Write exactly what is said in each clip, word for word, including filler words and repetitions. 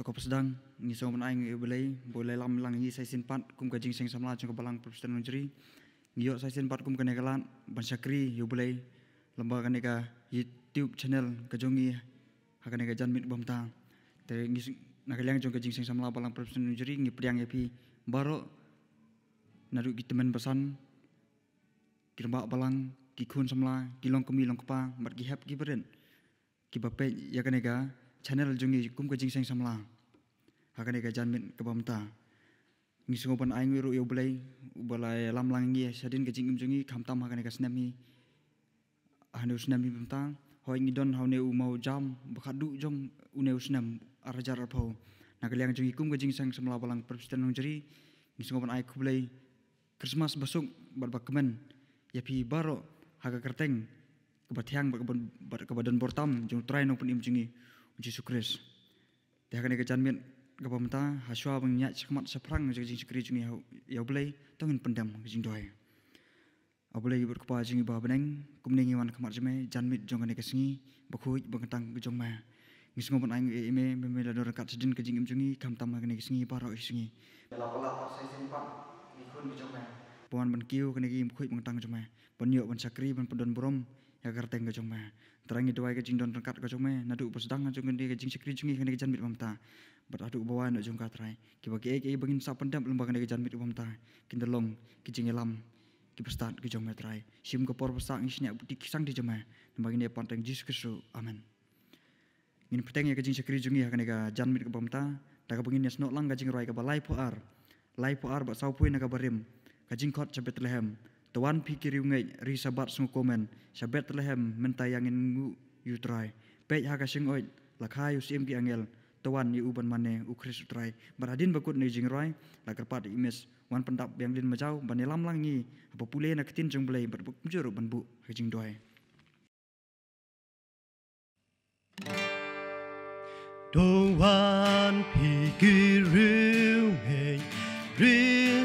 Ko pynshong, ngi sngewbha ban ai nguh ïa U Blei ba u la ïalam lang ïa ngi sa shisien pat kum ka jingïaseng samla jong ka Balang Presbyterian Nongri. Ngi ïoh sa shisien pat kum kane ka lad ban shakri ïa U Blei lyngba kane ka YouTube channel ka jong ngi ha kane ka janmiet ba mynta. Te ngi s-, na ka liang jong ka jingïaseng samla Balang Presbyterian Nongri ngi pdiang ïa phi baroh naduh ki tymmen basan, ki rangbah balang, ki khun samla, ki longkmie longkpa, bad ki hep ki barit kiba peit ïa kane ka channel jong ngi kum ka jingïaseng samla ha kane ka janmiet kaba mynta. Ngi sngewbha ban ai nguh ruh ïa U Blei uba la ïalam lang ïa ngi shadien ka jingim jong ngi, khamtam ha kane ka snem hi, hane u snem hi ba mynta. Hooid, ngi don ha une u mawjam ba khatduh jong une u snem ar hajar arphew. Na ka liang jong ngi kum ka jingïaseng samla Balang Presbyterian Nongri, ngi sngewbha ban ai khublei Christmas basuk bad bakmen ïa phi baroh ha ka kyrteng kaba thiang bad kaba, bad kaba donbor tam jong U Trai Nongpynim jong ngi, U Jisu Khrist. Te ha kane ka janmiet kaba mynta, hashwa ban ïaid shakhmat shaphrang jong ka jingshakri jong ngi ha, ïa U Blei, to ngin pyndem ka jingduwai. A U Blei bad Kpa jong ngi ba ha bneng, kumne ngi wan khmat jong me, janmiet jong kane ka sngi bakhuid bakyntang ka jong me. Ngi sngewbha ban ai nguh ïa me, me, me la don ryngkat shadien ka jingim jong ngi, khamtam ha kane ka sngi baroh hi sngi. La pala pat sa shisien pat ngi khun ka jong me, ba wan ban kiew kane ka ïing bakhuid bakyntang ka jong me, ban ïoh ban shakri, ban pyndon burom ïa ka kyrteng ka jong me. Trai, ngi duwai ka jingdon ryngkat ka jong me naduh ba sdang jong kane ka jingshakri jong ngi ha kane ka janmiet ba mynta. Bad haduh ba wan noh jong ka, Trai, kiba kiei kiei ba ngin sa pyndep lyngba kane ka janmiet ba mynta kin da long ki jingïalam kiba stad ki jong me, Trai. Shim ka por ba sah ngi shaniah buti ki sangti jong me, namar ngi ïa panteng Jisu Khrist. Amen. Ngin bteng ïa ka jingshakri jong ngi ha kane ka janmiet kaba mynta da kaba ngin ïasnoh lang ka jingrwai kaba laiphew ar, laiphew ar bad sawphew na kaba rim. Ka jingkhot sha Bethlehem. To wan phi ki riewngeit, ri Sabbath sngewkmen, sha Bethlehem mynta ïa ngin nguh ïa U Trai. Peit ha ka shyngoid, la kha ïa u syiem ki angel, to wan ïa u ban mane, U Khrist U Trai. Bad hadien ba kut ïa ka jingrwai, la kyrpad ïa i Miss, wan pyndap biang lin majaw ban ïalam lang ïa ngi haba pule na ka ktien jong U Blei bad ba kumjuh ruh ban buh ha ka jingduwai. To wan phi ki riewngeit, ri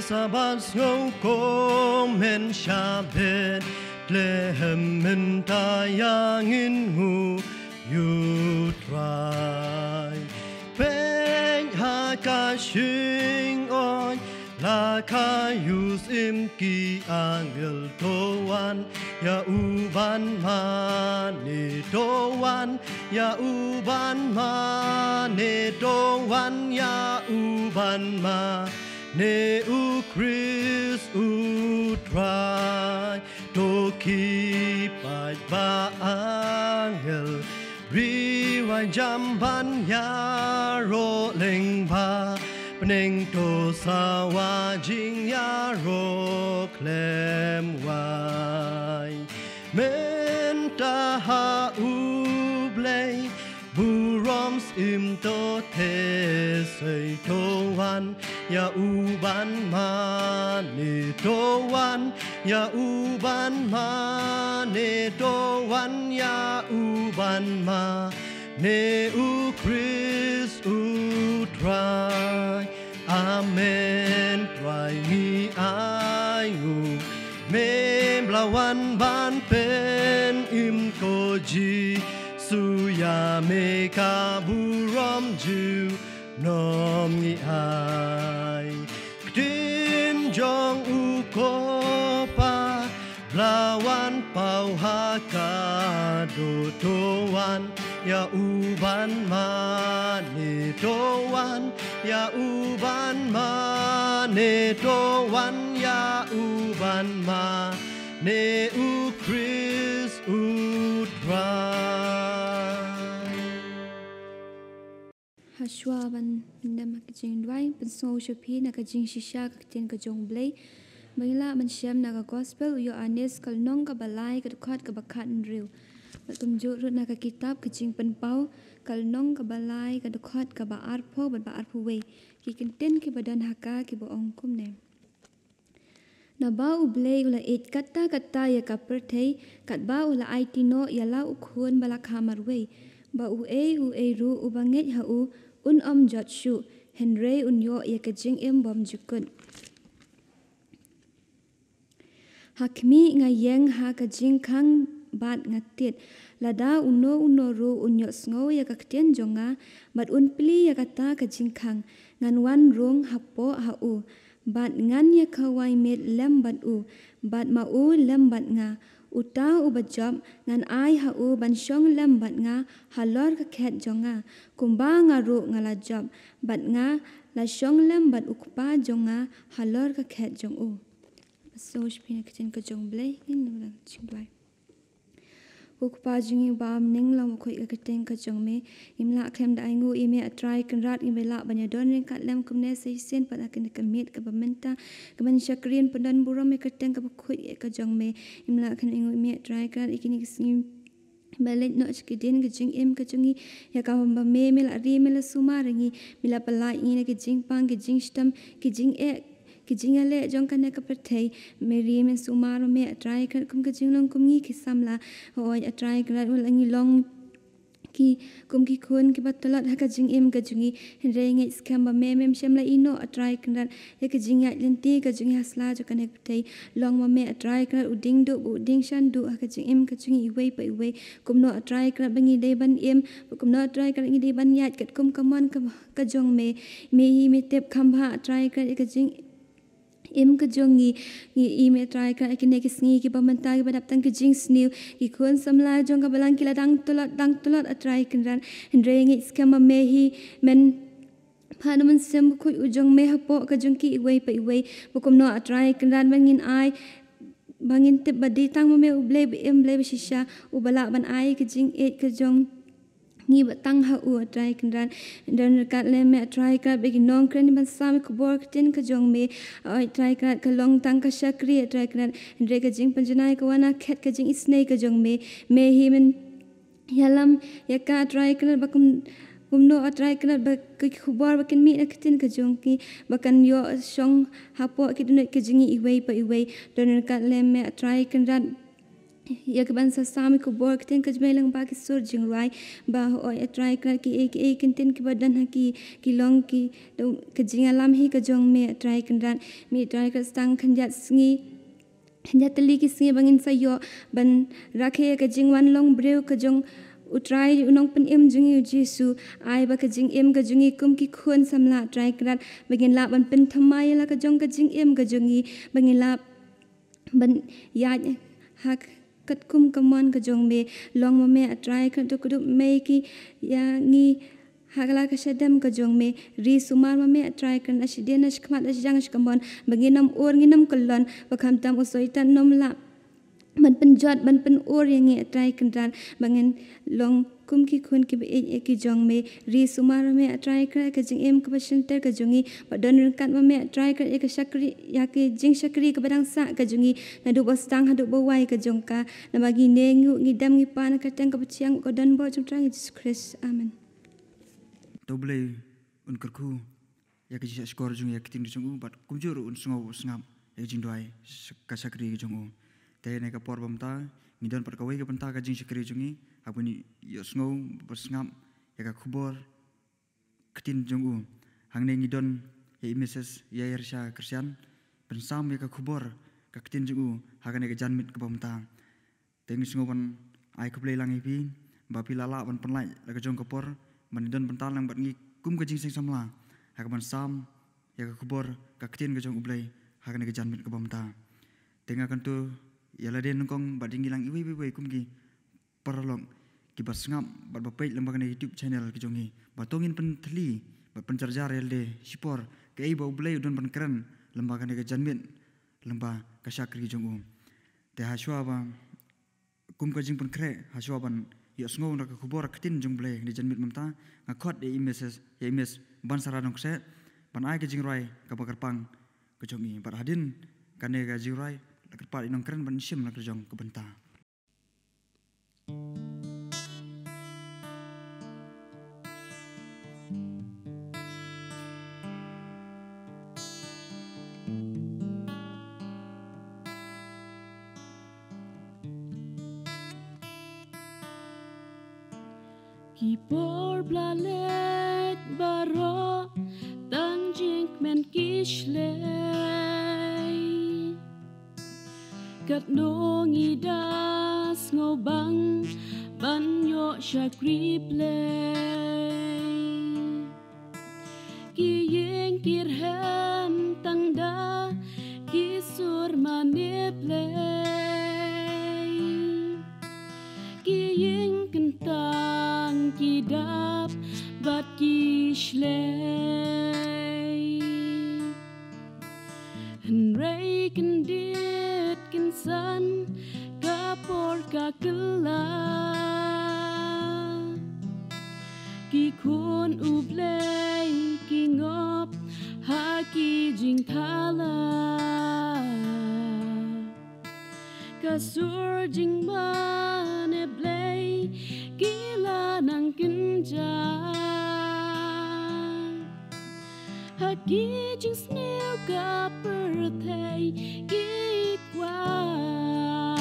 Sabbath sngewkmen, sha Bethlehem mynta ïa ngin nguh ïa U Trai. Peit ha ka shyngoid, la kha ïa u syiem ki angel, to wan ïa u ban mane, to wan ïa u ban mane, to wan ïa u ban mane, U Khrist U Trai. To ki paid ba angel, ri wai jam ban ïaroh lyngba bneng, to sawa jingïaroh khlem wai. Mynta ha U Blei burom syiem to theh sei, to wan ïa u ban mane, to wan ïa u ban mane, to wan ïa u ban mane, U Khrist U Trai. Amen. Trai, ngi ai nguh, mem la wan ban pynim, ko Jisu, ïa me ka burom junom ngi ai. Ktien jong u ko Pa la wan paw ha ka doh, to wan ïa u ban mane, to wan ïa u ban mane, to wan ïa u ban mane, U Khrist U Trai. Hashwa ban pyndem ha ka jingduwai, pynsngew sha phi na ka jingshisha ka ktien ka jong U Blei. Ba ngi lah ban shem na ka Gospel u Ïoannis, ka lynnong kaba lai, ka dkhot kaba khathynriew. Bad kumjuh ruh na ka kitab ka Jingpynpaw, ka lynnong kaba lai, ka dkhot kaba arphew bad ba arphew wei. Ki kyntien kiba don ha ka kiba ong kumne. Naba U Blei u la ïeit katta katta ïa ka pyrthei, katba u la aiti noh ïa la u Khun ba la kha marwei, ba uei uei ruh uba ngeit ha u un ym jot shuh, hynrei un ïoh ïa ka jingim bymjukut. Ha khmih nga ïeng ha ka jingkhang bad nga tied. Lada uno uno ruh un ïohsngew ïa ka ktien jong nga, bad un plie ïa kata ka jingkhang, ngan wan rung hapoh ha u, bad ngan ïa khawai miet lem bad u, bad ma u lem bad nga. Uta uba jop, ngan ai ha u ban shong lem bad nga halor ka khet jong nga, kumba nga ruh nga la jop, bad nga la shong lem bad u Kpa jong nga halor ka khet jong u. Ba sngewsih ïa ka ktien ka jong U Blei, ngin nang jingduwai. Ko Kpa jong ngi uba ha bneng, long bakhuid ka kyrteng ka jong me. Ngim lah khlem da ainguh ïa me, A Trai Kynrad, ngim lah ban ïadon ryngkat lem kumne sa shisien pat ha kane ka miet kaba mynta, kaban shakri ban pyndon burom ïa ka kyrteng kaba khuid ka jong me. Ngim lah khlem ainguh ïa me, A Trai Kynrad, ïa kine ki sngi ba leit noh sha ka dien ka jingim ka jong ngi, ïa kaba me, me la ri, me la sumar ïa ngi, me la pyllait ïa ngi na ka jingpang, ka jingshitom, ka jingeh, ka jingïaleh jong kane ka pyrthei. Me ri, me sumar, me, A Trai Kynrad, kum ka jinglong kum ngi ki samla. Hooid, A Trai Kynrad, wat la ngi long ki, kum ki khun kiba tlot ha ka jingim ka jong ngi, hynrei ngeit skhem ba me, mem shym la ïehnoh, A Trai Kynrad, ïa ka jingïaid lynti ka jong ngi ha sla jong kane ka pyrthei. Long ma me, A Trai Kynrad, u dieng duh bad u dieng shan duh ha ka jingim ka jong ngi iwei pa iwei. Kumno, A Trai Kynrad, ba ngi dei ban im, bad kumno, A Trai Kynrad, ngi dei ban ïaid katkum ka mon ka, ka jong me. Me hi me tip kham bha, A Trai Kynrad, ïa ka jingim ka jong ngi. Ngi im, A Trai Kynrad, ïa kine ki sngi kiba mynta kiba dap tang ka jingsniew. Ki khun samla jong ka balang ki la dang tlot, dang tlot, A Trai Kynrad. Hynrei ngeit skhem ba me hi men phah na u Mynsiem Bakhuid u jong me hapoh ka jong ki iwei pa iwei. Ba kumno, A Trai Kynrad, ba ngin ai, ba ngin tip ba dei tang ma me U Blei ba im, Blei ba shisha, uba lah ban ai ka jingïeit ka jong ngi bad tang ha u, A Trai Kynrad. Don ryngkat lem me, A Trai Kynrad, bad ki nongkren ban sam ïa ka khubor ktien ka jong me. Hooid, A Trai Kynrad, ka long tang ka shakri, A Trai Kynrad, hynrei ka jingpynjanai ka wan na khet ka jingisynei ka jong me. Me hi men ïalam ïa ka, A Trai Kynrad, ba kum, kumno, A Trai Kynrad, ba ka khubor ba kin mih na ka ktien ka jong ngi, ba kan ïoh shong hapoh ki dohnud ka jong ngi iwei pa iwei. Don ryngkat lem me, A Trai Kynrad, ïa kaban sa sam ïa ka khubor ktien ka jong me lyngba ki sur jingrwai, ba hooid, A Trai Kynrad, kiei kiei ki ktien kiba don ha ki, ki long ki, ka jingïalam hi ka jong me, A Trai Kynrad. Me, A Trai Kynrad, sa tang khyndiat sngi, khyndiat tylli ki sngi ba ngin sa ïoh ban rakhe ïa ka jingwan long briew ka jong U Trai, U Nongpynim jong ngi U Jisu. Ai ba ka jingim ka jong ngi kum ki khun samla, A Trai Kynrad, ba ngin lah ban pynthymmai ïa la ka jong ka jingim ka jong ngi, ba ngin lah ban ïaid ha katkum ka mon ka jong me. Long ma me, A Trai Kynrad, to kdup mei ki ïa ngi ha la ka shadem ka jong me. Ri sumar ma me, A Trai Kynrad, na shadien, na shakhmat, na shajrong, shakamon, ba ngin ym ur, ngin ym kyllon, ba khamtam u Soitan un ym lah ban pynjot, ban pynur ïa ngi, A Trai Kynrad, ba ngin long kum ki khun kiba ïeit ïa ki jong me. Ri sumar ma me, A Trai Kynrad, ka jingim kaba shynter ka jong ngi, bad don ryngkat ma me, A Trai Kynrad, ïa ka shakri, ïa ka jingshakri kaba dang sah ka jong ngi, naduh ba sdang haduh ba wai ka jong ka. Namar ngi neng, ngi dem, ngi pan ha ka kyrteng kaba thiang ka Donbor jong U Trai ngi Jisu Khrist. Amen. To U Blei un kyrkhu ïa ka jingshahshkor jong ngi ïa ka ktien ka jong u, bad kumjuh ruh un sngew u sngap ïa ka jingduwai, ka shakri ka jong u. Te ha kane ka por ba mynta ngi don pat kawei ka bynta ka jingshakri jong ngi, haba ngin ïohsngew bad sngap ïa ka khubor ktien jong u. Hangne ngi don ïa i Mrs Yair Shah Khristan ban sam ïa ka khubor ka ktien jong u ha kane ka janmiet kaba mynta. Te ngi sngew ban ai khublei lang ïa phi ba phi la lah ban pynlait la ka jong ka por ban don bynta lang bad ngi kum ka Jingïaseng Samla ha kaban sam ïa ka khubor ka ktien ka jong U Blei ha kane ka janmiet kaba mynta. Te nga kyntu ïa lade nyngkong bad ïa ngi lang iwei pa iwei kum ki paralok kiba sngap bad ba peit lyngba kane ka YouTube channel ka jong ngi, ba to ngin pynthylli bad pynjarjar ïa lade shipor kaei ba U Blei u don ban kren lyngba kane ka janmiet, lyngba ka shakri jong u. Te hashwa ba kum ka jingpynkhreh, hashwa ban ïohsngew na ka khubor ka ktien jong U Blei ha kane ka janmiet mynta, nga khot ïa i Mrs, ïa i Miss Bansara Nongkseh ban ai ka jingrwai kaba kyrpang ka jong i. Bad hadien kane ka jingrwai la kyrpad ïa i nongkren ban shim la ka jong ka bynta. Ki por ba la leit baroh tang jingkmen ki shlei. Katno ngi da Sngewbang ban ïoh shakri Blei. Ki ïing ki rhem tang da ki sur mane Blei. Ki ïing kyntang ki dap bad ki shlei. Hynrei kyndit kynsan ka por ka kylla. Ki khun U Blei ki ngop ha ki jingthala. Ka sur jingmane Blei ki la nang kynja. Ha ki jingsniew ka pyrthei ki kwah.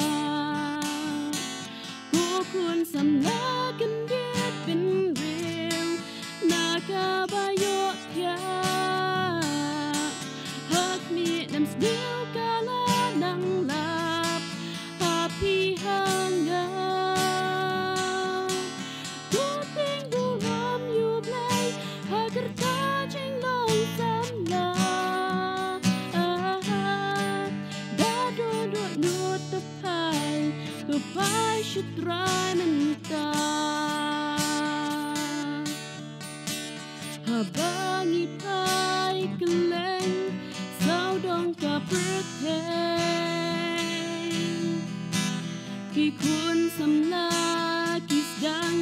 Ko khun samla kyndit bynriew na kaba ïohthiah. Ha khmih, ym sniew ka la nang lap ha phi ha nga. Ko tieng burom U Blei ha ka rta jinglong samla. Da dohnud to phai, to phai sha U Trai mynta. Haba ngi phai kylleng sawdong ka pyrthei, ki khun samla ki sdang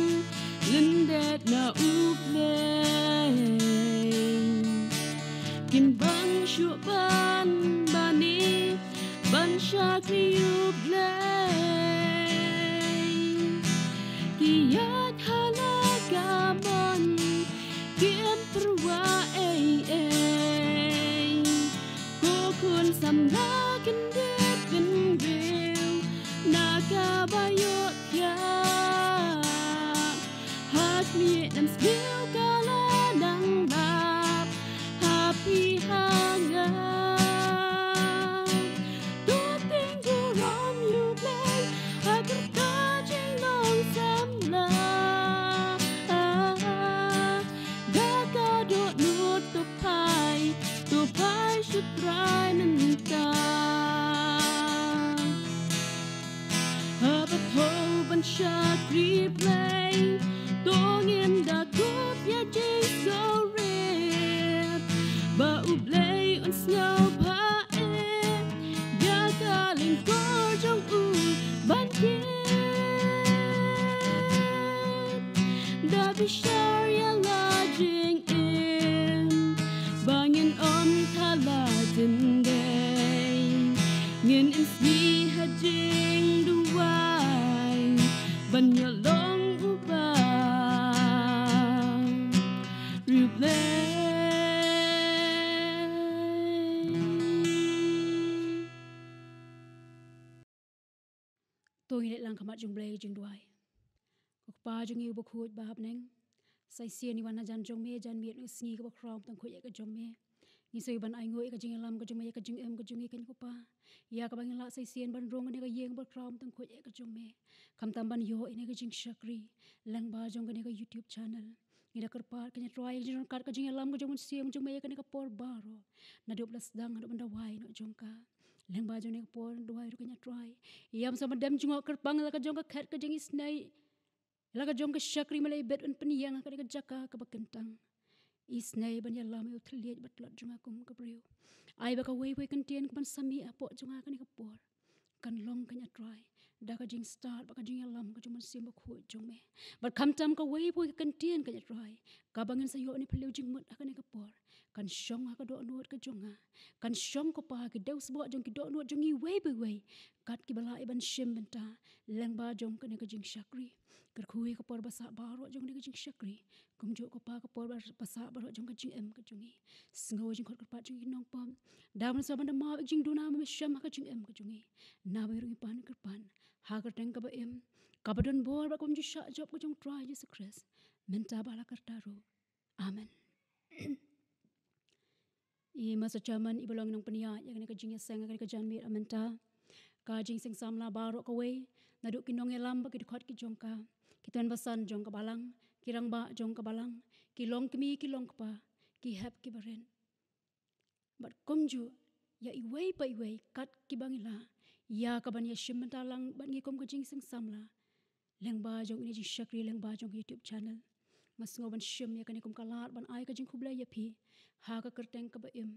lyndet na U Blei. Kim bang shuh ban bani ban shakri U Blei. Ki ïaid ha la ka mon, kim pyrwa ei ei. Ko khun samla kyndit bynriew na kaba ïohthiah. Ha khmih, ym sniew ka la nang lap ha phi ha nga. To tieng burom U Blei ha ka rta jinglong samla. Da ka dohnud to phai, to phai sha U Trai mynta. Haba thoh ban shakri Blei, to ngin da kup ïa jingsngewrit ba U Blei un sngewbha eh ïa ka lyngkor jong u ban kit. Da bishar ïa la jingim ba ngin ym thala jingdei. Ngin ym sngi ha jingduwai ban ïalong uba riewblei. To ngin leit lang khmat jong U Blei jingduwai. Ko Kpa jong ngi uba khuid ba ha bneng, sa shisien ngi wan hajan jong me, jan miet na ka sngi kaba khraw tang khuid ïa ka jong me. Ngi sngew ban ainguh ïa ka jingïalam ka jong me ïa ka jingim ka jong ngi, kane ko Kpa, ïa kaba ngin lah sa shisien ban rung kane ka ïing ba khraw tang khuid ïa ka jong me. Khamtam ban ïoh ïa kane ka jingshakri lyngba jong kane ka YouTube channel. Ngi da kyrpad kane Trai, ka jingryngkat ka jingïalam ka jong u Mynsiem jong me ïa kane ka por baroh, naduh ba la sdang haduh ban da wai noh jong ka. Lyngba jong kane ka por duwai ruh kane Trai, ïam sa ban dem jngoh kyrpang la ka jong ka khet ka jingisynei, la ka jong ka shakri, me la ibit ban pynïeng ha kane ka jaka kaba kyntang. Isynei ban ïalam ïa u thylliej ba tlot jong nga kum ka briew. Ai ba kawei kawei ka kyntien kaban sa mih hapoh jong nga kane ka por kan long kane Trai da ka jingstad bad ka jingïalam ka jong u Mynsiem Bakhuid jong me. Bad khamtam kawei kawei ka kyntien kane Trai kaba ngin sa ïoh na phylliew jingmut ha kane ka por, kan shong ha ka dohnud ka jong nga, kan shong ko Pa ha ki dewsbok jong ki dohnud jong ngi iwei pa iwei, kat kiba lah ïa ban shim bynta lyngba jong kane ka jingshakri. Kyrkhu ïa ka por ba sah baroh jong kane ka jingshakri, kumjuh ko Pa ka por ba sah baroh jong ka jingim ka jong ngi. Sngew jingkhot kyrpad jong ngi nongpop. Da ban sa ban da map ïa ka jingduna ba me shem ha ka jingim ka jong ngi. Naba ïa ruh ngi pan kyrpad ha ka kyrteng kaba im, kaba don bor bad kaba mynjur shah jop ka jong u Trai Jisu Khrist, mynta bad la karta ruh. Amen. I Master Chairman iba long i nongpynïaid ïa kane ka jingïaseng ha kane ka janmiet mynta, ka jingseng samla baroh kawei, naduh ki nongïalam bad ki dkhot ki jong ka, ki tymmen basan jong ka balang, ki rangbah jong ka balang, ki longkmie ki longkpa, ki hep ki barit. Bad kumjuh ïa iwei pa iwei kat kiba ngi lah, ïa kaban ïashim bynta lang bad ngi kum ka jingseng samla lyngba jong ine i jingshakri, lyngba jong ka YouTube channel. Nga sngew ban shim ïa kane kum ka lad ban ai ka jingkhublei ïa phi ha ka kyrteng kaba im,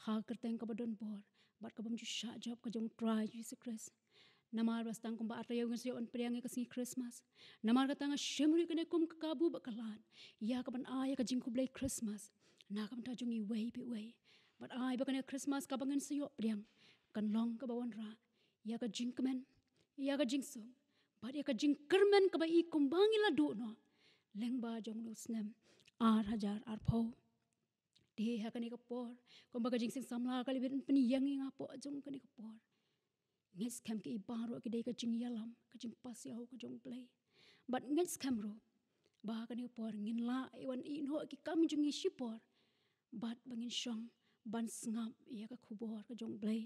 ha ka kyrteng kaba don bor bad ka bym ju shah jop ka jong U Trai Jisu Khrist. Namar ba sdang kumba ar taïew ngin sa ïoh ban pdiang ïa ka sngi Christmas. Namar kata nga shim ruh ïa kane kum ka kabu bad ka lad ïa kaban ai ïa ka jingkhublei Christmas na ka bynta jong iwei pa iwei. Bad ai ba kane Christmas kaba ngin sa ïoh pdiang kan long kaba wanrah ïa ka jingkmen, ïa ka jingsuk bad ïa ka jingkyrmen kaba i kumba ngi la duh noh lyngba jong une u snem ar hajar arphew. Te ha kane ka por, kumba ka jingseng samla ka la bit pynïeng ïa nga hapoh jong kane ka por, ngeit skhem ki baroh ki dei ka jingïalam, ka jingpasiaw ka jong U Blei. Bad ngeit skhem ruh ba kane ka por ngin lah ïa wan ïeh noh ki kam jong ngi shipor bad ba ngin shong ban sngap ïa ka khubor ka jong U Blei.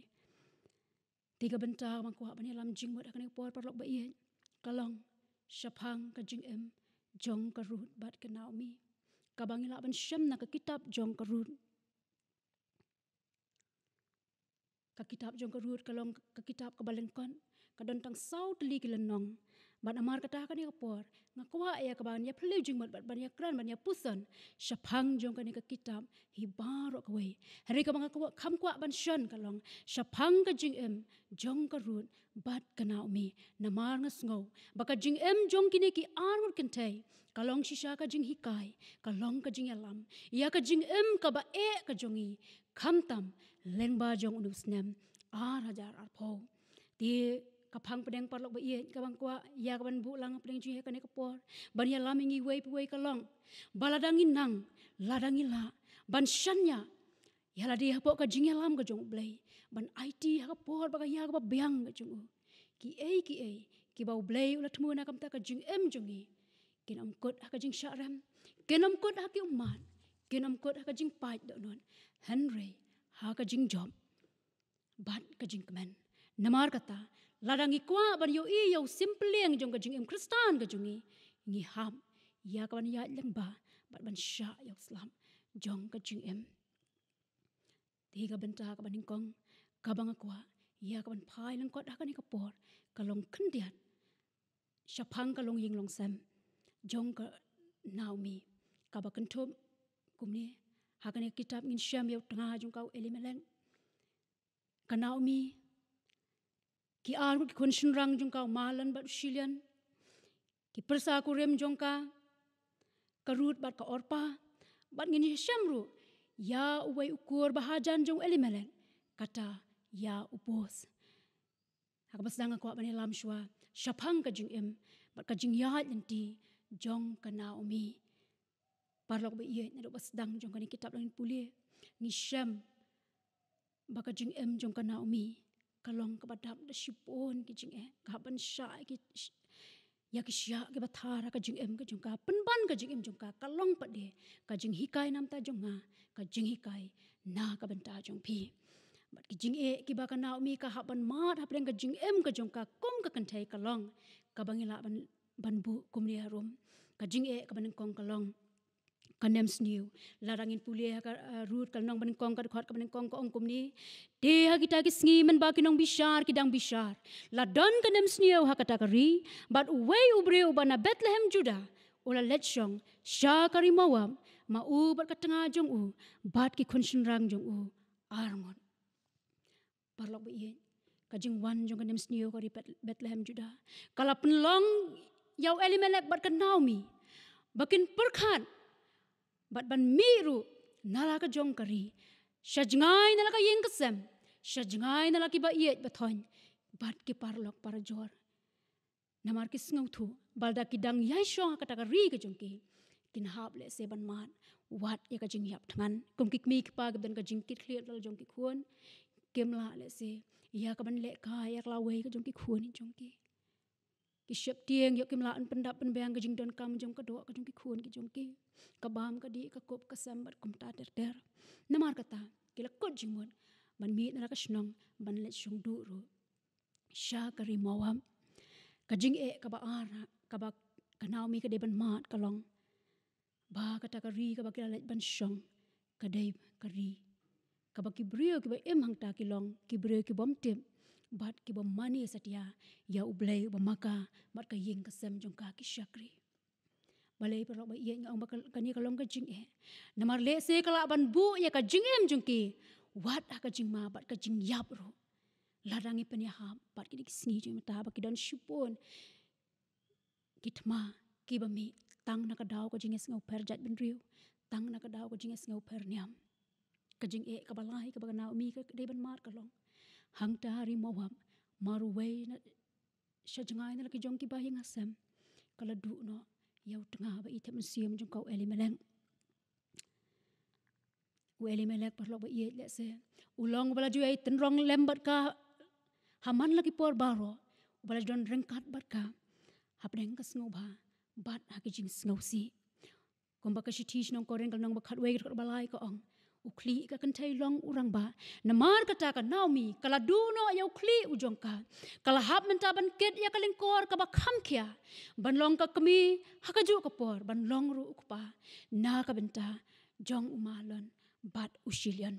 Te ka bynta kaba nga kwah ban ïalam jingmut ha kane ka por, paralok ba ïeit, ka long shaphang ka jingim jong ka Ruth bad ka Naomi, kaba ngi lah ban shem na ka kitab jong ka Ruth. Ka kitab jong ka Ruth ka long ka kitab kaba lyngkot, ka don tang saw tylli ki lynnong. Bad namar kata ha kane ka por nga kwah ïa kaban ïa phylliew jingmut bad ban ïa kren, ban ïa puson shaphang jong kane ka kitab hi baroh kawei. Hynrei kaba nga kwah, kham kwah ban shon ka long shaphang ka jingim jong ka Ruth bad ka Naomi. Namar nga sngew ba ka jingim jong kine ki arngut kynthei ka long shisha ka jinghikai, ka long ka jingïalam ïa ka jingim kaba eh ka jong ngi, khamtam lyngba jong une u snem ar hajar arphew. Te ka phang pdeng, paralok ba ïeit, kaba nga kwah ïa kaban buh lang pdeng jong ngi ha kane ka por ban ïalam ïa ngi iwei pa iwei ka long ba lada ngi nang, lada ngi lah ban shaniah ïa lade hapoh ka jingïalam ka jong U Blei, ban aiti ha ka por bad ka ïa kaba biang ka jong u, kiei kiei kiba U Blei u la thmu na ka bynta ka jingim jong ngi kin ym kut ha ka jingshah rem, kin ym kut ha ki ummat, kin ym kut ha ka jingpait dohnud, hynrei ha ka jingjop bad ka jingkmen. Namar kata, lada ngi kwah ban ïohi ïa u sim pyllieng jong ka jingim Khristan ka jong ngi, ngi hap ïa kaban ïaid lyngba bad ban shah ïa u slap jong ka jingim. Te ka bynta kaba nyngkong kaba nga kwah ïa kaban phai lyngkot ha kane ka por ka long khyndiat shaphang ka longïing longsem jong ka Naomi, kaba kynthup kumne. Ha kane ka kitab ngin shem ïa u tnga jong ka u Elimelek, ka Naomi, ki arngut ki khun shynrang jong ka u Mahlon bad u Shilion, ki pyrsa kurim jong ka, ka Ruth bad ka Orpa, bad ngin ïa shem ruh ïa uwei u kur ba hajan jong u Elimelek, kata ïa u Boas. Ha kaba sdang nga kwah ban ïalam shuwa shaphang ka jingim bad ka jingïaid lynti jong ka Naomi. Paralok ba ïeit, naduh ba sdang jong kane ka kitab lada ngin pule, ngi shem ba ka jingim jong ka Naomi ka long kaba dap da shibun ki jingeh, ka hap ban shah ïa ki, ïa ki shiah kiba thar ha ka jingim ka jong ka, pynban ka jingim jong ka ka long pat de ka jinghikai na bynta jong nga, ka jinghikai na ka bynta jong phi. Bad ki jingeh kiba ka Naomi ka hap ban mad hapdeng ka jingim ka jong ka kum ka kynthei ka long kaba ngi lah ban, ban buh kumne harum. Ka jingeh kaba nyngkong ka long ka nemsniew. Lada ngin pule ha ka, eh, Ruth ka lynnong ba nyngkong, ka dkhot kaba nyngkong, ka ong kumne: Te ha kita ki sngi mynba ki nongbishar ki dang bishar, la don ka nemsniew ha kata ka ri, bad uwei u briew uba na Bethlehem Judah u la leit shong sha ka ri Moab ma u bad ka tnga jong u bad ki khun shynrang jong u arngut. Paralok ba ïeit, ka jingwan jong ka nemsniew ha ka ri Beth-, Bethlehem Judah ka la pynlong ïa u Elimelek bad ka Naomi ba kin pyrkhat bad ban mih ruh na la ka jong ka ri, sha jngai na la ka ïing ka sem, sha jngai na la kiba ïeit ba thoiñ bad ki paralok parajor. Namar ki sngewthuh ba lada ki dang ïai shong ha kata ka ri ka jong ki, kin hap lehse ban mad wat ïa ka jingïap thngan. Kum ki kmie ki kpa kiba don ka jingkitkhlieh la jong ki khun, kim lah lehse ïa kaban lehkai ïa ka lawei ka jong ki khun ki jong ki. Ki sheptieng ïoh kim lah ban pyndap pynbiang ka jingdonkam jong ka doh ka jong ki khun ki jong ki, ka bam ka dih, ka kup ka sem bad kumta ter ter. Namar kata ki la kut jingmut ban mih na la ka shnong ban leit shong duh ruh sha ka ri Moab. Ka jingeh kaba ar, kaba ka Naomi ka dei ban mad ka long ba kata ka ri kaba ki la leit ban shong, ka dei ka ri kaba ki briew kiba im hangta ki long ki briew ki bym tip bad ki bym mane satia ïa U Blei uba ma ka bad ka ïing ka sem jong ka, ki shakri. Balei paralok ba ïeit, nga ong ba ka, kane ka long ka jingeh. Namar lehse ka lah ban buh ïa ka jingim jong ki wat ha ka jingma bad ka jingïap ruh. Lada ngi pynïahap bad kine ki sngi jong mynta ba ki don shibun ki thma kiba mih tang na ka daw ka jingïasngewpher jaitbynriew, tang na ka daw ka jingïasngewpher niam. Ka jingeh kaba lai kaba ka Naomi ka dei ban mad ka long, hangta ha ri Moab, mar uwei na sha jngai na la ki jong ki bahaïing hasem, ka la duh noh ïa u tnga ba i thep mynsiem jong ka, u Elimelek. U Elimelek, paralok ba ïeit, lehse u long uba la ju ïai tynrong lem bad ka ha man la ki por baroh, uba la ju don ryngkat bad ka hapdeng ka sngewbha bad ha ki jingsngewsih. Kumba ka shithi sha ki nong Korinth ka lynnong ba khatwei ka dkhot ba lai ka ong, u khlieh ka kynthei long u rangbah. Namar kata ka Naomi ka la duh noh ïa u khlieh u jong ka. Ka la hap mynta ban kit ïa ka lyngkor kaba kham khia, ban long ka kmie ha kajuh ka por, ban long ruh u kpa na ka bynta jong u Mahlon bad u Shilion.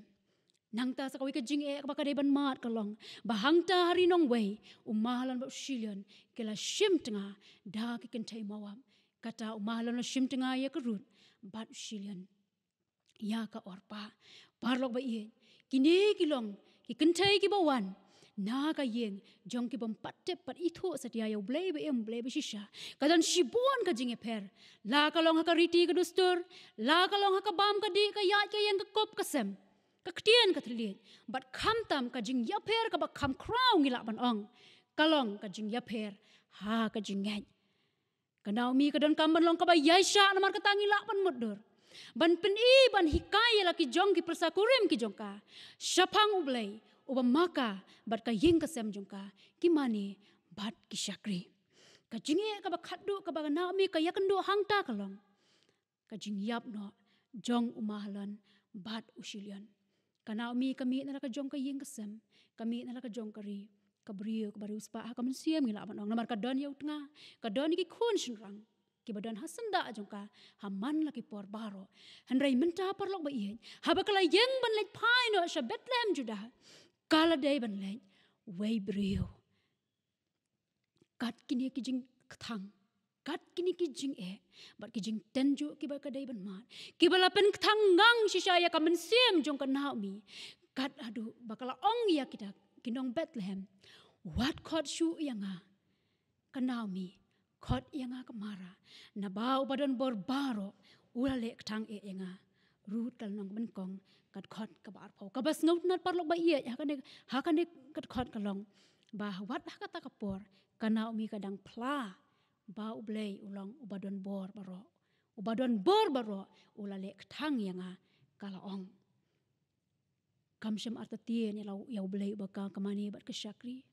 Nangta sa kawei ka jingeh kaba ka dei ban mad ka long ba hangta ha ri nongwei, u Mahlon bad u Shilion ki la shim tnga da ki kynthei Moab. Kata u Mahlon u la shim tnga ïa ka Ruth bad u Shilion ïa ka Orpa. Paralok ba ïeit, kine ki long ki kynthei kiba wan na ka ïing jong ki bym pat tip pat ithuh satia ïa U Blei ba im, U Blei ba shisha. Ka don shibun ka jingïapher, la ka long ha ka riti ka dustur, la ka long ha ka bam ka dih, ka ïaid ka ïeng, ka kup ka sem, ka ktien ka thylliej, bad khamtam ka jingïapher kaba kham khraw ngi lah ban ong ka long ka jingïapher ha ka jingngeit. Ka Naomi ka donkam ban long kaba ïaishah, namar kata ngi lah ban mutdur, ban pyni, ban hikai ïa la ki jong ki pyrsa kurim ki jong ka shaphang U Blei uba ma ka bad ka ïing ka sem jong ka, ki mane bad ki shakri. Ka jingeh kaba khatduh kaba ka Naomi ka ïakynduh hangta ka long ka jingïap noh jong u Mahlon bad u Shilion. Ka Naomi ka mih na la ka jong ka ïing ka sem, ka mih na la ka jong ka ri, ka briew kaba riewspah ha ka mynsiem ngi lah ban ong, namar ka don ïa u tnga, ka don ïa ki khun shynrang kiba don ha syndah jong ka ha man la ki por baroh. Hynrei mynta, paralok ba ïeit, haba ka la ïeng ban leit phai noh sha Bethlehem Judah, ka la dei ban leit wei briew. Kat kine ki jingkthang, kat kine ki jingeh bad ki jingtynjuh kiba ka dei ban mad, kiba la pynkthang ngang shisha ïa ka mynsiem jong ka Naomi, kat haduh ba ka la ong ïa kita ki nong Bethlehem, wat khot shuh ïa nga, ka Naomi, khot ïa nga ka Mara, naba uba don bor baroh u la leh kthang eh ïa nga. Ruth ka lynnong nyngkong ka dkhot kaba arphew. Kaba sngewtynnat, paralok ba ïeit, ha kane, ha kane ka dkhot ka long ba wat ha kata ka por ka Naomi ka dang phla ba U Blei u long uba don bor baroh, uba don bor baroh u la leh kthang ïa nga, ka la ong. Kam shym artatien ïa la, ïa U Blei uba ka, ka mane bad ka shakri.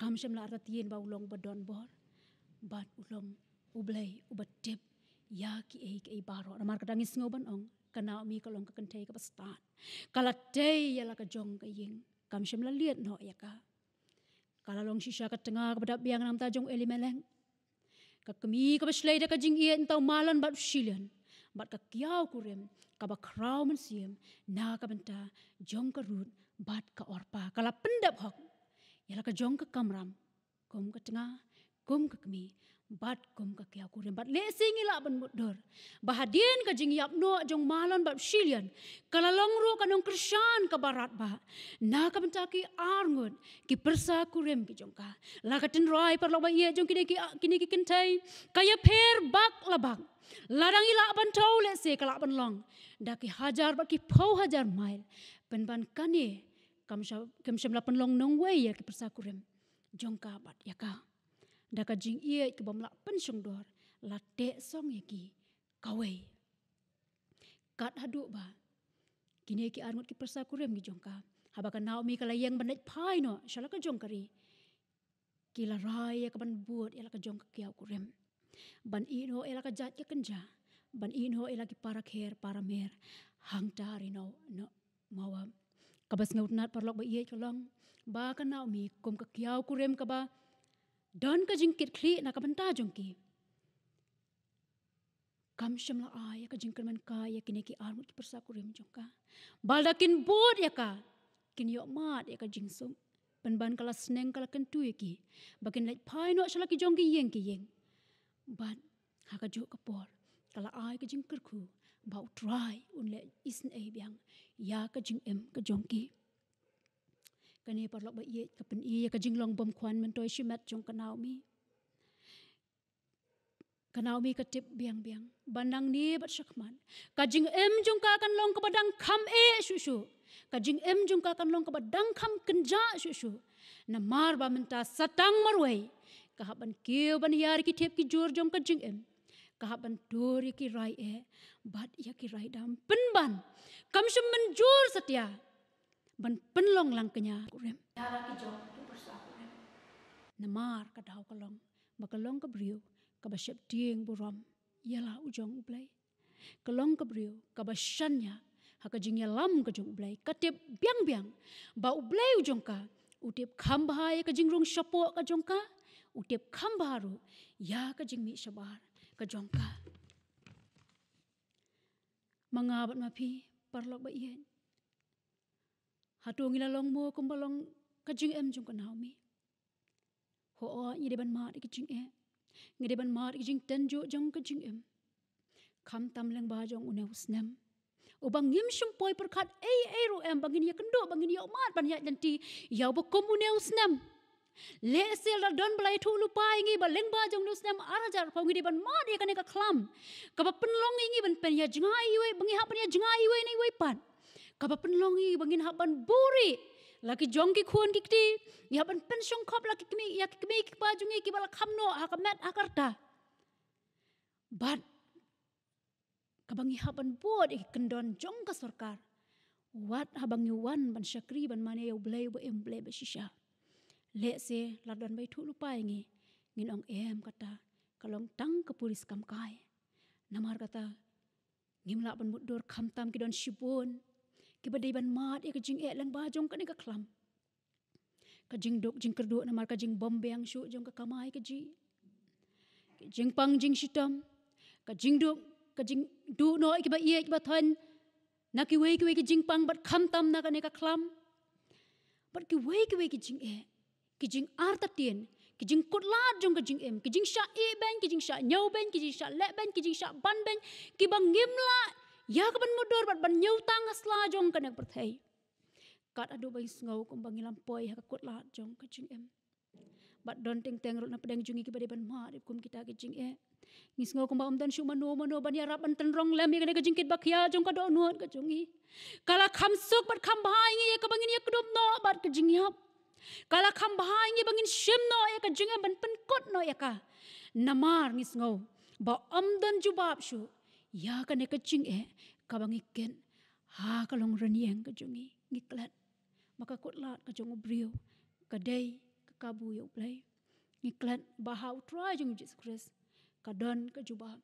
Kam shym la artatien ba u long uba don bor bad u long U Blei uba tip ïa kiei kiei baroh. Namar kata ngi sngew ban ong ka Naomi ka long ka kynthei kaba stad. Ka la tei ïa la ka jong ka ïing, kam shym la liat noh ïa ka. Ka la long shisha ka tnga kaba dap biang na ka bynta jong u Elimelek. Ka kmie kaba shlei da ka jingïeit na uta u Mahlon bad u Shilion, bad ka kiaw kurim kaba khraw mynsiem na ka bynta jong ka Ruth bad ka Orpa. Ka la pyndep hok ïa la ka jong ka kamram kum ka tnga, kum ka kmie, bad kum ka kiaw kurim. Bad lehse ngi lah ban mutdur ba hadien ka jingïap noh jong u Mahlon bad u Shilion, ka la long ruh ka nongkyrshan kaba radbah na ka bynta ki arngut ki pyrsa kurim ki jong ka. La ka tynrai, paralok ba ïeit, jong kine ki, kine ki kynthei ka ïapher bak la bak. Lada ngi lah ban thew, lehse ka lah ban long da ki hajar bad ki phew hajar mail. Pynban kane kam shym, kam shym la pynlong nongwei ïa ki pyrsa kurim jong ka bad ïa ka. Da ka jingïeit kaba ym lah pynshongdor, la teh song ïa ki kawei. Kat haduh ba kine ki arngut ki pyrsa kurim ki jong ka, haba ka Naomi ka la ïeng ban leit phai noh sha la ka jong ka ri, ki la rai ïa ka ban bud ïa la ka jong ka kiaw kurim, ban ïehnoh ïa la ka jait ka kynja, ban ïehnoh ïa la ki para kher para mer hangta ha ri Moab. Kaba sngewtynnat paralok ba ïeit ka long ba ka Naomi kum ka kiaw kurim kaba don ka jingkitkhlieh na ka bynta jong ki, kam shym la ai ïa ka jingkyrmen kai ïa kine ki arngut ki pyrsa kurim jong ka. Ba lada kin bud ïa ka, kin ïoh mad ïa ka jingsuk. Pynban ka la sneng ka la kyntu ïa ki ba kin leit phai noh sha la ki jong ki ïing ki ïing. Bad ha kajuh ka por ka la ai ka jingkyrkhu ba U Trai un leh isynei biang ïa ka jingim ka jong ki. Kane paralok ba ïeit ka pyni ïa ka jinglong bymkhwan myntoi shimet jong ka Naomi. Ka Naomi ka tip biang biang ba nangne bad shakhmat ka jingim jong ka kan long kaba dang kham eh shuh shuh. Ka jingim jong ka kan long kaba dang kham kynjah shuh shuh. Namar ba mynta sa tang marwei ka hap ban kiew ban hiar ïa ki thep ki jur jong ka jingim. Ka hap ban tur ïa ki rai eh bad ïa ki rai dam. Pynban kam shym mynjur satia ban pynlong lang kñia kurim. Namar ka daw ka long ba ka long ka briew kaba sheptieng burom ïa la u jong U Blei. Ka long ka briew kaba shaniah ha ka jingïalam ka jong U Blei. Ka tip biang biang ba U Blei u jong ka u tip kham bha ïa ka jingrung shapoh ka jong ka, u tip kham bha ruh ïa ka jingmih shabar ka jong ka. Ma nga bad ma phi paralok ba ïeit, hato ngi la long mo kumba long ka jingim jong ka Naomi? Hooid, ngi dei ban mad ïa ka jingeh, ngi dei ban mad ïa ka jingtynjuh jong ka jingim. Khamtam lyngba jong une u snem uba ngim shym poi pyrkhat ei ei ruh em ba ngin ïakynduh, ba ngin ïoh mad ban ïaid lynti ïa uba kum une u snem. Lehse la don ba la ïathuh lypa ïa ngi ba lyngba jong une u snem ar hajar arphew ngi dei ban mad ïa kane ka khlam kaba pynlong ïa ngi ban pynïajngai iwei, ba ngi hap ban ïajngai iwei na iwei pat. Kaba pynlong ïa ngi ba ngin hap ban buhrieh la ki jong ki khun ki kti, ngi hap ban pynshongkhop la ki kmie, ïa ki kmie ki kpa jong ngi kiba la kham noh ha ka met ha ka rta. Bad kaba ngi hap ban bud ïa ki kyndon jong ka sorkar wat haba ngi wan ban shakri ban mane ïa U Blei uba im, U Blei ba shisha. Lehse la don ba ïathuh lypa ïa ngi, ngin ong em, kata ka long tang ka puri skam kai. Namar kata ngim lah ban mutdur khamtam ki don shibun kiba dei ban mad ïa ka jingeh lyngba jong kane ka khlam. Ka jingduk jingkyrduh namar ka jingbymbiang shuh jong ka kamai kajih, ka jingpang jingshitom, ka jingduk, ka jingduh noh ïa kiba ïeit kiba thoiñ na kiwei kiwei ki jingpang bad khamtam na kane ka khlam. Bad kiwei kiwei ki jingeh, ki jingartatien, ki jingkutlad jong ka jingim, ki jingshah ïeh beiñ, ki jingshah ñiew beiñ, ki jingshah leh beiñ, ki jingshah ban beiñ, kiba ngim lah ïa ka ban mutdur bad ban ñiewtang ha sla jong kane ka pyrthei. Kat haduh ba ngi sngew kumba ngi lam poi ha ka kutlad jong ka jingim. Bad don teng teng ruh na pdeng jong ngi kiba dei ban mad ïa kum kita ki jingeh. Ngi sngew kumba ym don shuh mano mano ban ïarap ban tynrong lem ïa kane ka jingkit ba khia jong ka dohnud ka jong ngi. Ka la kham suk bad kham bha ïa ngi ïa kaba ngin ïakdup noh bad ka jingïap. Ka la kham bha ïa ngi ba ngin shim noh ïa ka jingim ban pynkut noh ïa ka. Namar ngi sngew ba ym don jubab shuh ïa kane ka jingeh kaba ngi kit ha ka long rynïeng ka jong ngi. Ngi klet ba ka kutlad ka jong u briew ka dei ka kabu ïa U Blei. Ngi klet ba ha U Trai jong ngi Jisu Khrist ka don ka jubab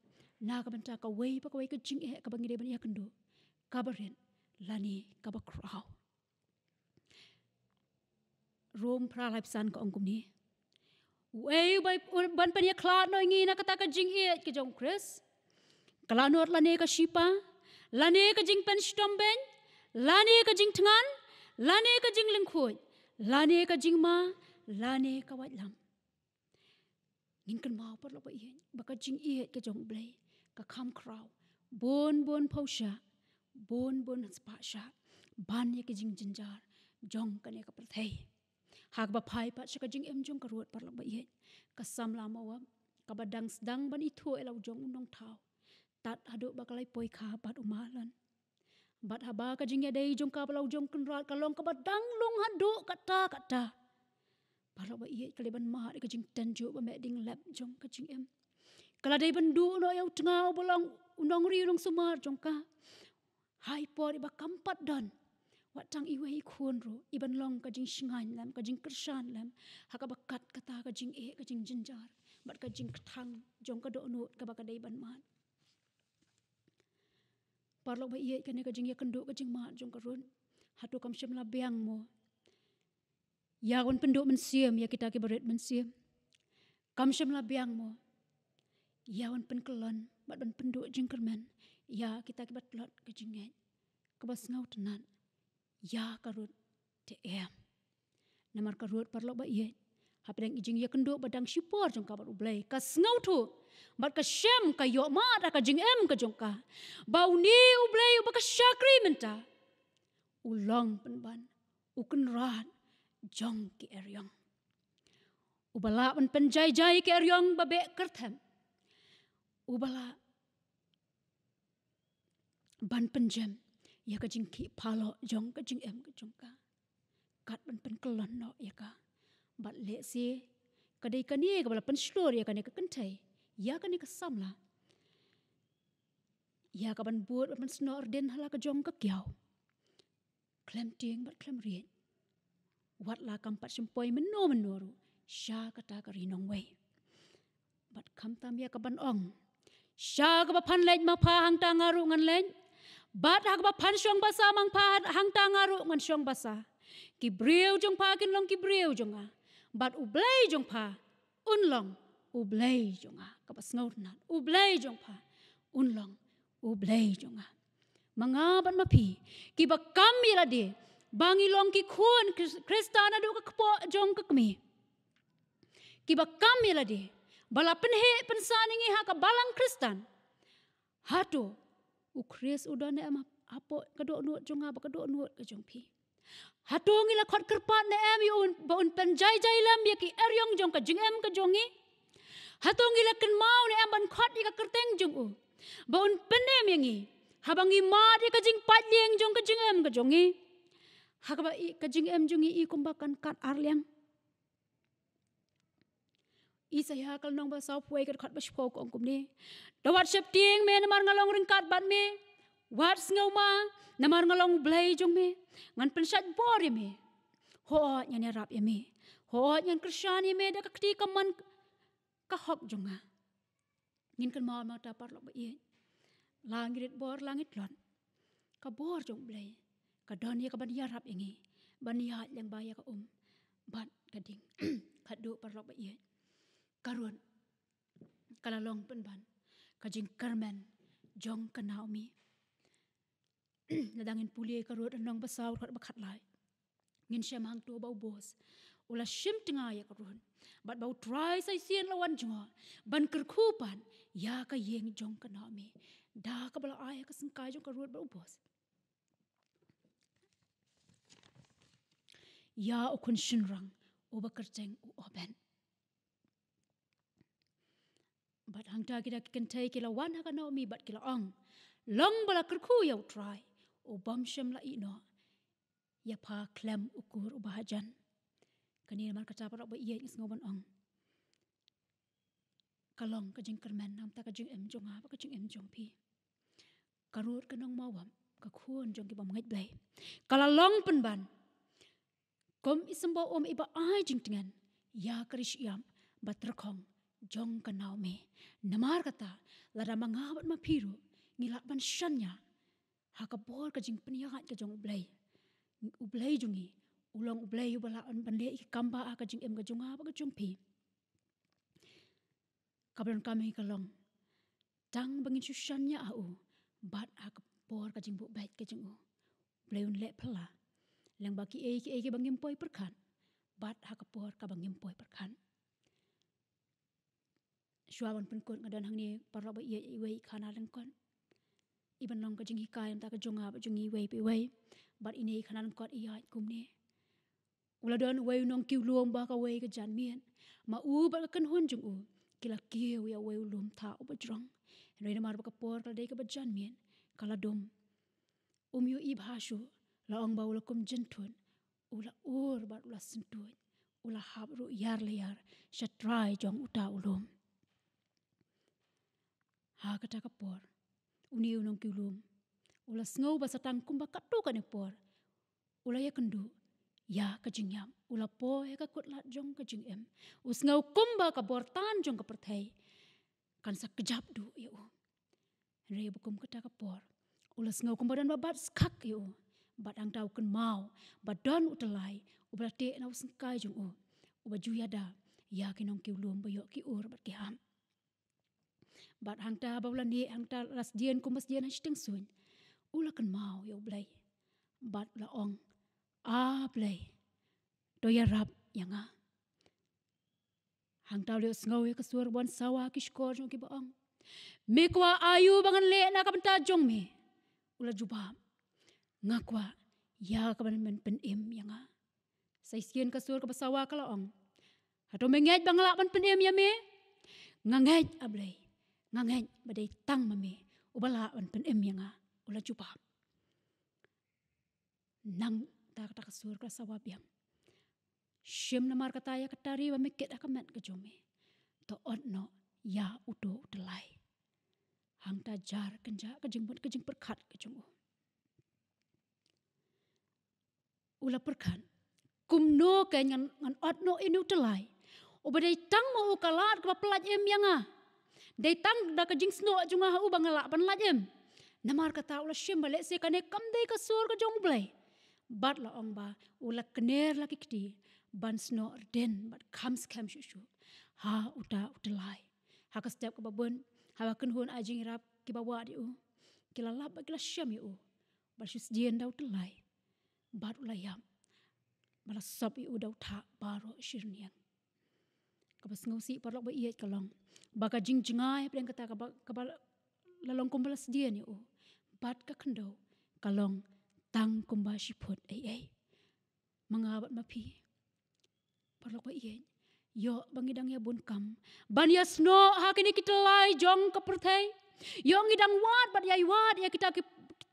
na ka bynta kawei pa kawei ka jingeh kaba ngi dei ban ïakynduh, kaba rit lane kaba khraw. Rom phra laiphew san ka ong kumne: Uei uba, uban pynïakhlad noh ïa ngi na kata ka jingïeit ka jong u Khrist? Ka lanot lane ka shipa, lane ka jingpynshitom beiñ, lane ka jingthngan, lane ka jinglyngkhuid, lane ka jingma, lane ka waitlam? Ngin kynmaw paralok ba ïeit ba ka jingïeit ka jong U Blei ka kham khraw bun bun phew shah, bun bun spah shah ban ïa ka jingjynjar jong kane ka pyrthei. Ha kaba phai pat sha ka jingim jong ka rud paralok ba ïeit, ka samla Moab kaba dang sdang ban ithuh ïa la u jong u nongthaw, tad haduh ba ka la ïapoi kha bad u Mahlon. Bad haba ka jingïadei jong ka bad la u jong u kynrad ka long kaba dang lung haduh katta katta, paralok ba ïeit, ka la dei ban mad ïa ka jingtynjuh ba meh ding lep jong ka jingim. Ka la dei ban duh noh ïa u tnga uba long u nongri u nongsumar jong ka. Ha i por iba kam pat don wat tang iwei i khun ruh iban long ka jingshngaiñ lem, ka jingkyrshan lem ha kaba kat kata ka jingeh, ka jingjynjar bad ka jingkthang jong ka dohnud kaba ka dei ban mad. Paralok ba ïeit, kane ka jingïakynduh ka jingmad jong ka Ruth Hato kam shym la biang mo ïa ka ban pynduh mynsiem ïa kita kiba rit mynsiem? Kam shym la biang mo ïa ka ban pynkyllon bad ban pynduh jingkyrmen ïa kita kiba tlot ka jingngeit, kaba sngewtynnat ïa ka rud? Te em. Namar ka rud, paralok ba ïeit, hapdeng ka jingïakynduh ba dang shipor jong ka bad U Blei, ka sngewthuh bad ka shem, ka ïohmad ha ka jingim ka jong ka ba une U Blei uba ka shakri mynta u long pynban u kynrad jong ki eriong, uba lah ban pynjaijai ki eriong ba beh kyrthem, uba lah ban pynjem ïa ka jingkhih paloh jong ka jingim ka jong ka, kat ban pynkyllon noh ïa ka. Bad lehse ka dei kane kaba la pynshlur ïa kane ka kynthei, ïa kane ka samla, ïa ka ban bud bad ban snoh rdin ha la ka jong ka kiaw, khlem tieng bad khlem riej, wat la kam pat shym poi mynno mynno ruh sha kata ka ri nongwei. Bad khamtam ïa ka ban ong, sha kaba phan leit ma pha, hangta nga ruh ngan leit, bad ha kaba phan shong basa ma pha, hangta nga ruh ngan shong basa. Ki briew jong pha kin long ki briew jong nga, bad U Blei jong pha un long U Blei jong nga. Kaba sngewtynnat, U Blei jong pha un long U Blei jong nga. Ma nga bad ma phi, kiba kam ïa lade ba ngi long ki khun Khris-, Khristan naduh ka kpoh jong ka kmie, kiba kam ïa lade ba la pynheh pynsan ïa ngi ha ka balang Khristan, hato U Khrist u don ne em hapoh ka dohnud jong nga bad ka dohnud ka jong phi? Hato ngi la khot kyrpad ne em ïa un ba un pynjaijai lem ïa ki eriong jong ka jingim ka jong ngi? Hato ngi la kynmaw ne em ban khot ïa ka kyrteng jong u ba un pynim ïa ngi haba ngi mad ïa ka jingpait lieng jong ka jingim ka jong ngi? Ha kaba i ka jingim jong ngi i kumba kan kat arliang. Isaïah ka lynnong ba sawphew wei, ka dkhot ba shiphew ka ong kumne: To wat sheptieng me namar nga long ryngkat bad me. Wat sngewma namar nga long U Blei jong me. Ngan pynshait bor ïa me. Hooid ngan ïarap ïa me. Hooid ngan kyrshan ïa me da ka kti kamon ka hok jong nga. Ngin kynmaw ma ta, paralok ba ïeit, la ngi rit bor la ngi tlot, ka bor jong U Blei ka don ïa ka ban ïarap ïa ngi ban ïaid lyngba ïa ka um bad ka ding. Khatduh, paralok ba ïeit, ka rud ka la long pynban ka jingkyrmen jong ka Naomi. Lada ngin pule ka rud lynnong ba saw, dkhot ba khatlai, ngin shem hangto ba u Boas u la shim tnga ïa ka rud bad ba U Trai sa shisien la wan jngoh ban kyrkhu pat ïa ka ïing jong ka Naomi da kaba la ai ïa ka syngkai jong ka rud bad u Boas ïa u khun shynrang uba kyrteng u Obed. Bad hangta kita ki kynthei ki la wan ha ka Naomi bad ki la ong: Long ba la kyrkhu ïa U Trai, u bym shym la ïeh noh ïa pha khlem u kur uba hajan. Kane namar kata, paralok ba ïeit, nga sngew ban ong, ka long ka jingkyrmen namar ka jingim jong nga bad ka jingim jong phi. Ka rud ka nong Moab, ka khun jong ki bym ngeit Blei, ka la long pynban kum i symbai um iba ai jingtngen ïa ka ri shyiap ba tyrkhong jong ka Naomi. Namar kata, lada ma nga bad ma phi ruh ngi lah ban shaniah ha ka bor ka jingpynïaid ka jong U Blei, U Blei jong ngi u long U Blei uba lah ban leh ïa ki kam ba ha ka jingim ka jong nga bad ka jong phi. Kaba donkam hi ka long tang ba ngin shu shaniah ha u bad ha ka por ka jingbuh beit ka jong u, U Blei un leh phylla lyngba kiei kiei kiba ngim poi pyrkhat bad ha ka por kaba ngim poi pyrkhat. Shuwa ban pynkut, nga don hangne, paralok ba ïeit, iwei i khana lyngkot iban long ka jinghikai na ka bynta ka jong nga bad jong ngi iwei pa iwei. Bad ine i khana lyngkot i ïaid kumne: U la don uwei u nongkiew lum ba kawei ka janmiet, ma u bad ka kynhun jong u ki la kiew ïa uwei u lum thah uba jrong. Hynrei namar ba ka por ka la dei kaba janmiet, ka la dum. Um ïohi bha shuh, la ong ba u la kum jynthut, u la ur bad u la syntuid, u la hap ruh ïar la ïar sha trai jong uta u lum. Ha kata ka por une u nongkiew lum u la sngew ba sa tang kumba katto katne por u la ïakynduh ïa ka jingïap, u la poi ha ka kutlad jong ka jingim. U sngew kumba ka bor tan jong ka pyrthei kan sa kjap duh ïa u. Hynrei ba kum kata ka por u la sngew kumba don ba bat skak ïa u, Bad hangta u kynmaw ba don u tyllai uba la teh na u syngkai jong u, uba ju ïada ïa ki nongkiew lum ba ïoh ki ur bad ki hap. Bad hangta ba u la neh, hangta la sdien kumba sdien ha shiteng suiñ, u la kynmaw ïa u Blei. Bad u la ong, "A Blei, to ïarap ïa nga." Hangta u la ïohsngew ïa ka sur ban sawa ki shkor jong kiba ong, "Me kwah aïu ba ngan leh na ka bynta jong me?" U la jubab, "Nga kwah ïa ka ban men pynim ïa nga." Sa shisien ka sur kaba sawa ka la ong, "Hato me ngeit ba nga lah ban pynim ïa me?" "Nga ngeit, A Blei, nga ngeit ba dei tang ma me uba lah ban pynim ïa nga," u la jubab. Nangta kata ka sur ka la sawa biang. "Shim namar kata ïa ka tari ba me kit ha ka met ka jong me, to ot noh ïa uto u tyllai." Hangta jar kynjah ka jingmut, ka jingpyrkhat ka jong u. U la pyrkhat, "Kumno kein ngan, ngan ot noh ïa une u tyllai uba dei tang ma u ka lad kaba pyllait im ïa nga? Dei tang da ka jingsnoh jong nga ha u ba nga lah ban lait im." Namar kata u la shim ba lehse kane kam dei ka sur ka jong U Blei. Bad la ong ba u la kner la ki kti ban snoh rdin bad kham skhem shuh shuh ha uta u tyllai. Ha ka step kaba bud, haba kynhun ai jingïarap kiba wad ïa u, ki la lap bad ki la shem ïa u ba la shu sdien da u tyllai. Bad u la ïap, ba la sop ïa u da u thah baroh shi rynïeng. Kaba sngewsih paralok ba ïeit ka long ba ka jingjngai hapdeng kata kaba, kaba la long kumba la sdien ïa u bad ka khyndew ka long tang kumba shi phut ei ei. Ma nga bad ma phi, paralok ba ïeit, ïoh ba ngi dang ïa bun kam ban ïa snoh ha kine ki tyllai jong ka pyrthei. Ïoh ngi dang wad bad ïa wad ïa kita ki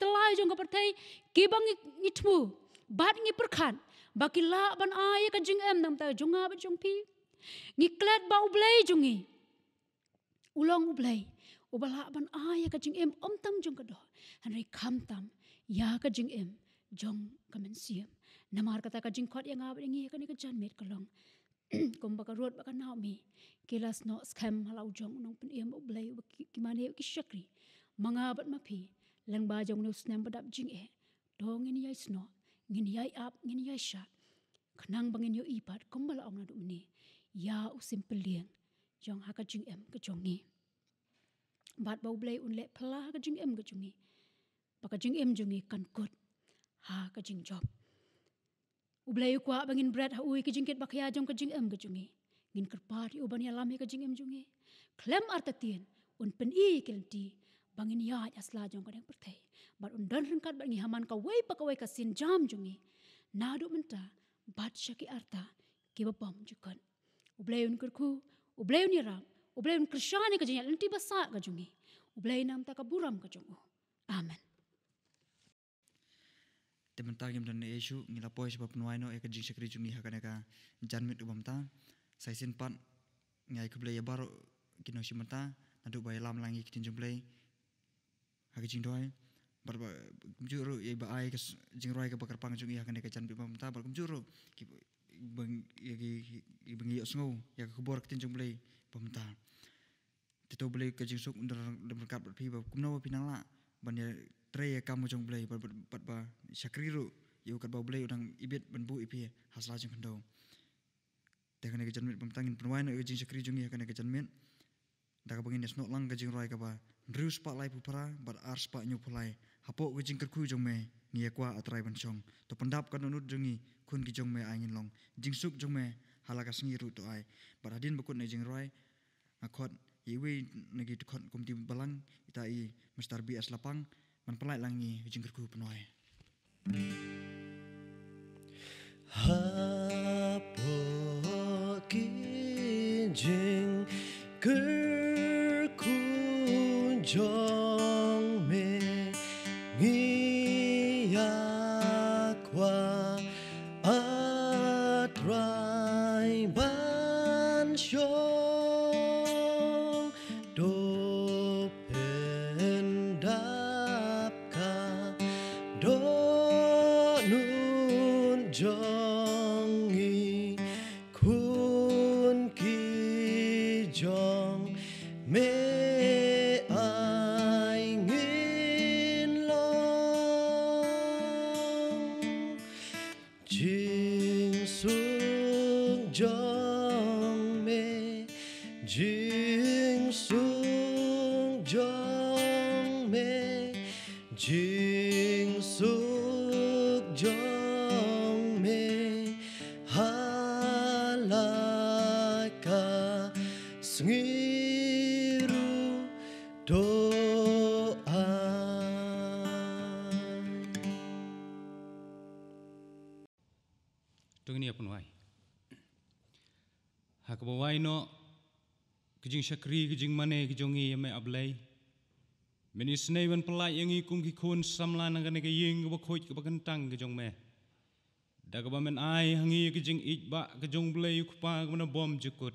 tyllai jong ka pyrthei kiba ngi, ngi thmu bad ngi pyrkhat ba ki lah ban ai ïa ka jingim na ka bynta jong nga bad jong phi. Ngi klet ba U Blei jong ngi u long U Blei uba lah ban ai ïa ka jingim ym tang jong ka doh, hynrei khamtam ïa ka jingim jong ka mynsiem. Namar kata ka jingkhot ïa nga bad ïa ngi ha kane ka janmiet ka long, kumba ka Ruth bad ka Naomi ki la snoh skhem ha la u jong u nongpynim U Blei uba ki, ki mane ki shakri. Ma nga bad ma phi, lyngba jong une u snem ba dap jingeh, to ngin ïai snoh, ngin ïai ap, ngin ïai shad, khnang ba ngin ïohi pat kumba la ong naduh mynne ïa u symbol lieng jong ha ka jingim ka jong ngi. Bad ba U Blei un leh phylla ha ka jingim ka jong ngi, ba ka jingim jong ngi kan kut ha ka jingjop. U Blei u kwah ba ngin bret ha u ïa ki jingkit ba khia jong ka jingim ka jong ngi. Ngin kyrpad ïa u ban ïalam ïa ka jingim jong ngi. Khlem artatien un pyni ïa ki lynti ba ngin ïaid ha sla jong ka dang pyrthei bad un don ryngkat bad ngi ha man kawei pa kawei ka sienjam jong ngi, naduh mynta bad sha ki arta kiba bymjukut. U Blei un kyrkhu, U Blei un ïarap, U Blei un kyrshan ïa ka jingïaid lynti ba sah ka jong ngi. U Blei na ka bynta ka burom ka jong u. Amen. Te mynta ngim don ei ei shuh, ngi la poi sha ba pynwai noh ïa ka jingshakri jong ngi ha kane ka janmiet kaba mynta. Sa shisien pat nga ai khublei ïa baroh ki nongshim bynta naduh ba ïalam lang ïa ki ktien jong U Blei ha ka jingduwai. Bad ba kumjuh ruh ïa ba ai ka s-, jingrwai kaba kyrpang jong ngi ha kane ka janmiet ba mynta, bad kumjuh ruh ki ba, ïa ki, ki ba ngi ïohsngew ïa ka khubor ktien jong U Blei ba mynta. Te to U Blei ka jingsuk un don ryngkat bad phi ba kumno ba phi nang lah ban ïatrei ïa ka kam ka jong U Blei bad, bad, bad ba shakri ruh ïa u katba U Blei u dang ibit ban buh ïa phi ha sla jong khyndew. Te ha kane ka janmiet ba mynta ngin pynwai noh ïa ka jingshakri jong ngi ha kane ka janmiet da kaba ngin ïasnoh lang ka jingrwai kaba hynriew spah laiphew phra bad ar spah hynñiewphew lai. Hapoh ka jingkyrkhu jong me ngi ïakwah, A Trai, ban shong. To pyndap ka dohnud jong ngi, khun ki jong me ai ngin long. Jingsuk jong me ha la ka sngi ruh to ai. Bad hadien ba kut na jingrwai, nga khot ïa iwei na ki dkhot komiti balang, ita i Mister B S Lapang, ban pynlait lang ïa ka jingkyrkhu pynwai. Hapoh ki jingkyrkhu jong me ngi ïakwah, A Trai, ban shong. To pyndap ka dohnud jong ngi, khun ki jong me, A jong me, jingsuk jong me, jingsuk jong me, ha la ka sngi ruh to ai. To ngin ïa pynwai. Ha kaba wai noh ka jingshakri, ka jingmane ka jong ngi ïa me A Blei, men isynei ban pyllait ïa ngi kum ki khun samla na kane ka ïing kaba khuid kaba kyntang ka jong me, da kaba men ai ha ngi ka jingïeit ba ka jong U Blei U Kpa kaba na bymjukut,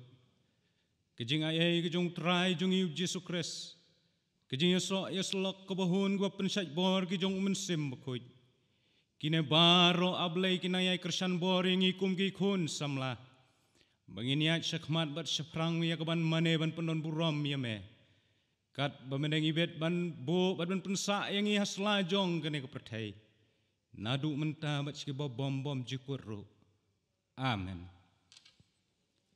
ka jingai ei ka jong U Trai jong ngi U Jisu Khrist, ka jingïasoh ïasyllok kaba hun kaba pynshait bor ki jong U Mynsiem Bakhuid. Kine baroh A Blei ki nang ïai kyrshan bor ïa ngi kum ki khun samla, ba ngin ïaid shakhmat bad shaphrang ïa kaban mane ban pyndon burom ïa me, katba me dang ibit ban buh bad ban pynsah ïa ngi ha sla jong kane ka pyrthei. Naduh mynta bad sha kiba bym bymjukut ruh. Amen.